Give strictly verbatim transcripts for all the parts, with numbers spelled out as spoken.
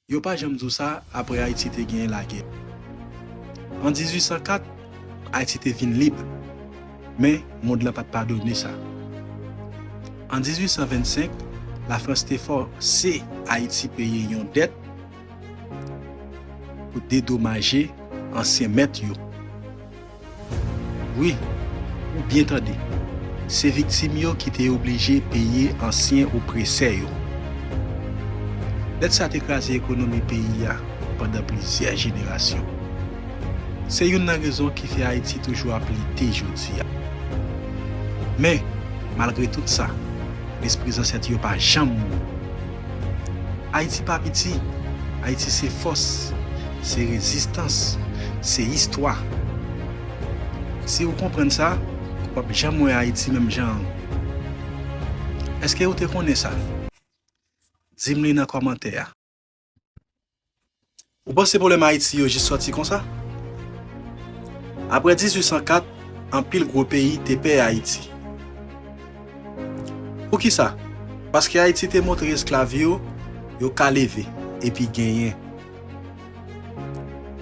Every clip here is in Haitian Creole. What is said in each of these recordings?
Yo pa janm di w sa apre Ayiti te genyen lagè. An dizuit san kat, Ayiti te vin lib, men mond lan pa t padone sa. An dizuit san vennsenk, Lafrans te fòse Ayiti peye yon dèt pou dedomaje ansyen mèt yo. Wi, ou byen tande, se viktim yo ki te oblije peye ansyen opresè yo. Dèt sa te kraze ekonomi peyi a pandan plizyè jenerasyon. Se youn nan rezon ki fè Ayiti toujou ap lite jodi a. Men, malgre tout sa, lespri zansèt yo pa janm mouri. Ayiti pa piti. Ayiti se fòs, se rezistans, se istwa. Si w konprann sa, w p ap janm wè Ayiti menm jan an. Èske w te konnen sa? Di m li nan kòmantè a. Ou panse pwoblèm Ayiti yo jis sòti konsa? Apre dizuit san kat, anpil gwo peyi te pè Ayiti. Poukisa? Paske Ayiti te montre esklav yo, yo ka leve epi genyen.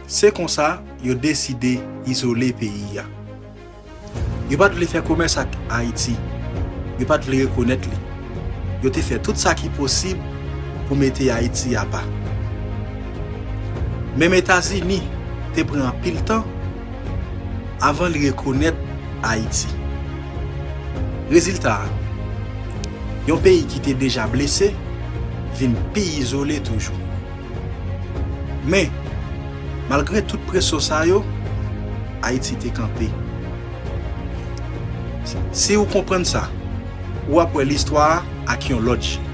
Se konsa, yo deside izole peyi a. Yo pa t vle fè komès ak Ayiti. Yo pa t vle rekonèt li. Yo te fè tout sa ki posib pou mete Ayiti apa. Menm Etazini te pran anpil tan avan li rekonèt Ayiti. Rezilta a, yon peyi ki te deja blese vin pi izole toujou. Men, malgre tout presyon sa yo, Ayiti te kanpe. Si w konprann sa, w ap wè listwa a ak yon lòt je.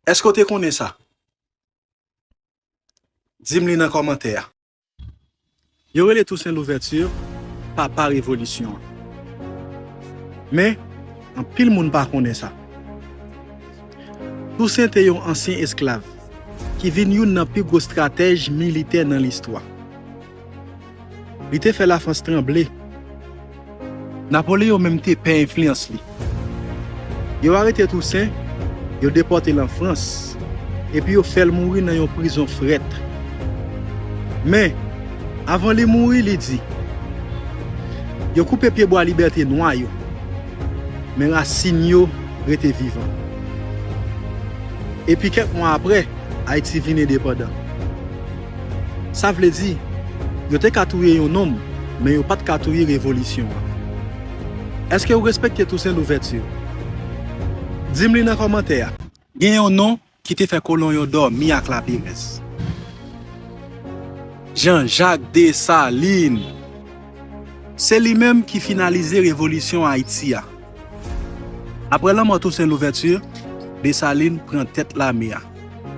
Èske w te konnen sa? Di m li nan kòmantè a. Yo rele Toussaint Louverture papa revolisyon an. Men, anpil moun pa konnen sa. Toussaint te yon ansyen esklav ki vin youn nan pi gwo estratèj militè nan listwa. Li te fè Lafrans tranble. Napoleyon menm te pè enfliyans li. Yo arete Toussaint, yo depòte l an Frans, epi yo fè l mouri nan yon prizon frèt. Men, avan li mouri, li di, yo koupe pyebwa libète nwa yo, men rasin yo rete vivan. Epi kèk mwa apre, Ayiti vin endepandan. Sa vle di, yo te ka touye yon nonm, men yo pa t ka touye revolisyon an. Èske w respekte Toussaint Louverture? Di m li nan kòmantè a. Gen yon non ki te fè kolon yo dòmi ak laperèz. Jean-Jacques Dessalines. Se li menm ki finalize revolisyon Ayiti a. Apre lanmò Toussaint Louverture, Dessalines pran tèt lame a,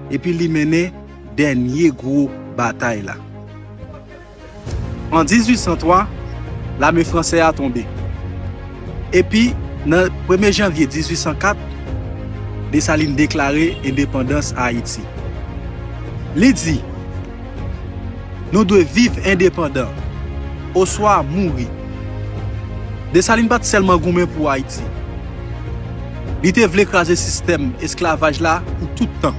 epi li mennen dènye gwo batay la. An dizuit san twa, lame fransè a tonbe. Epi, nan premye janvye dizuit san kat, Dessalines deklare endepandans Ayiti. Li di, nou dwe viv endepandan, oswa mouri. Dessalines pa t sèlman goumen pou Ayiti. Li te vle kraze sistèm esklavaj la pou tout tan.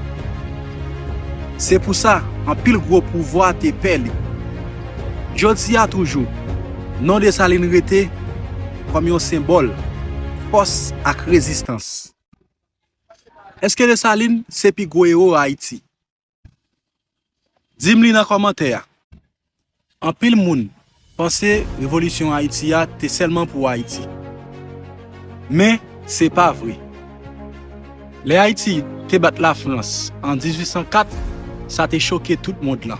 Se pou sa, anpil gwo pouvwa te pè li. Jodi a toujou, non Dessalines rete kòm yon senbòl fòs ak rezistans. Èske Dessalines se pi gwo ewo Ayiti? Di m li nan kòmantè a. Anpil moun panse revolisyon Ayiti a te sèlman pou Ayiti. Men, se pa vre. Lè Ayiti te bat Lafrans an dizuit san kat, sa te choke tout mond lan.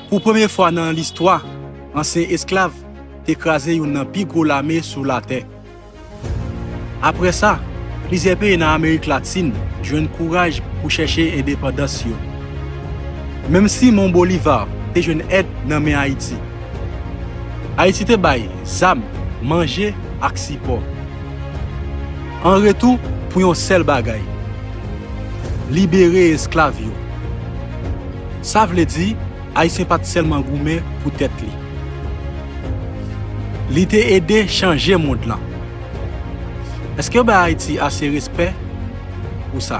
Pou premye fwa nan listwa, ansyen esklav te kraze youn nan pi gwo lame sou latè. Apre sa, plizyè peyi nan Amerik Latin jwenn kouraj pou chèche endepandans yo. Menm Simon Bolivar te jwenn èd nan men Ayiti. Ayiti te bay zam, manje ak sipò. An retou pou yon sèl bagay, libere esklav yo. Sa vle di, Ayisyen pa t sèlman goumen pou tèt li. Li te ede chanje mond lan. Èske yo bay Ayiti ase respè pou sa?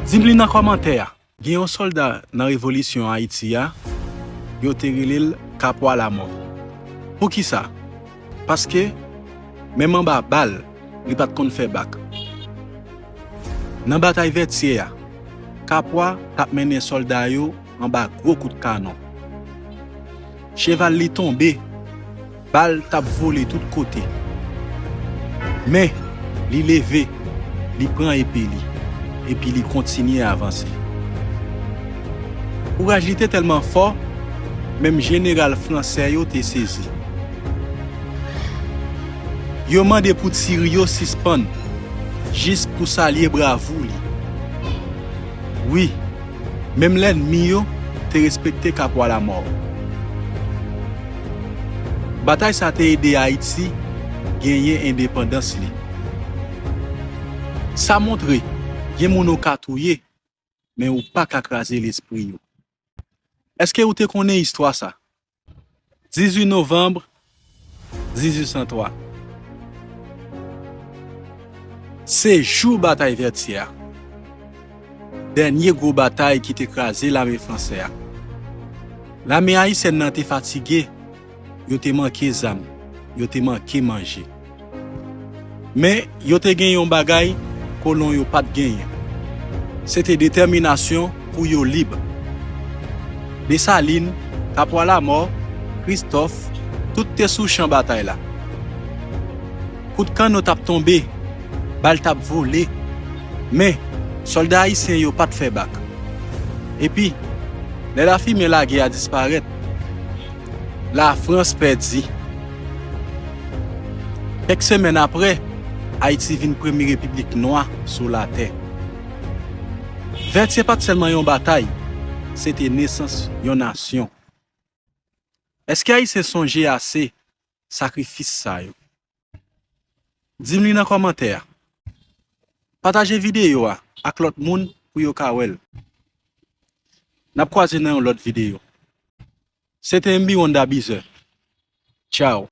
Di m li nan kòmantè a. Gen yon sòlda nan revolisyon Ayiti a, yo te rele l Kapwa Lamò. Poukisa? Paske, menm anba bal, li pa t konn fè bak. Nan batay Vètyè a, Kapwa t ap mennen sòlda yo anba gwo kout kanon. Cheval li tonbe, bal t ap vole tout kote. Men, li leve, li pran epe li, epi li kontinye avanse. Kouraj li te tèlman fò, menm jeneral fransè yo te sezi. Yo mande pou tire yo sispann, jis pou salye bravou li. Wi, menm lènmi yo te respekte Kapwa Lamò. Batay sa te ede Ayiti genyen endepandans li. Sa montre gen moun ou ka touye, men ou pa ka kraze lespri yo. Èske ou te konnen istwa sa? Dizuit novanm dizuit san twa. Se jou batay Vètyè a. Dènye gwo batay ki te kraze lame fransè a. Lame ayisyèn nan te fatige, yo te manke zam, yo te manke manje. Men, yo te gen yon bagay kolon yo pa t genyen. Se te detèminasyon pou yo lib. Desalin, Kapwa Lamò, Kristòf, tout te sou chan batay la. Kout kannon t ap tonbe, bal t ap vole. Men, sòlda ayisyen yo pa t fè bak. Epi, lè lafimen lagè a disparèt, Lafrans pèdi. Kèk semèn apre, Ayiti vin premye repiblik nwa sou latè. Vètyè pa t sèlman yon batay, se te nesans yon nasyon. Èske Ayisyen sonje ase sakrifis sa yo? Di m li nan kòmantè a. Pataje videyo a ak lòt moun pou yo ka wè l. N ap kwaze nan yon lòt videyo. Se te M B Wonder Bizè. Tchaw.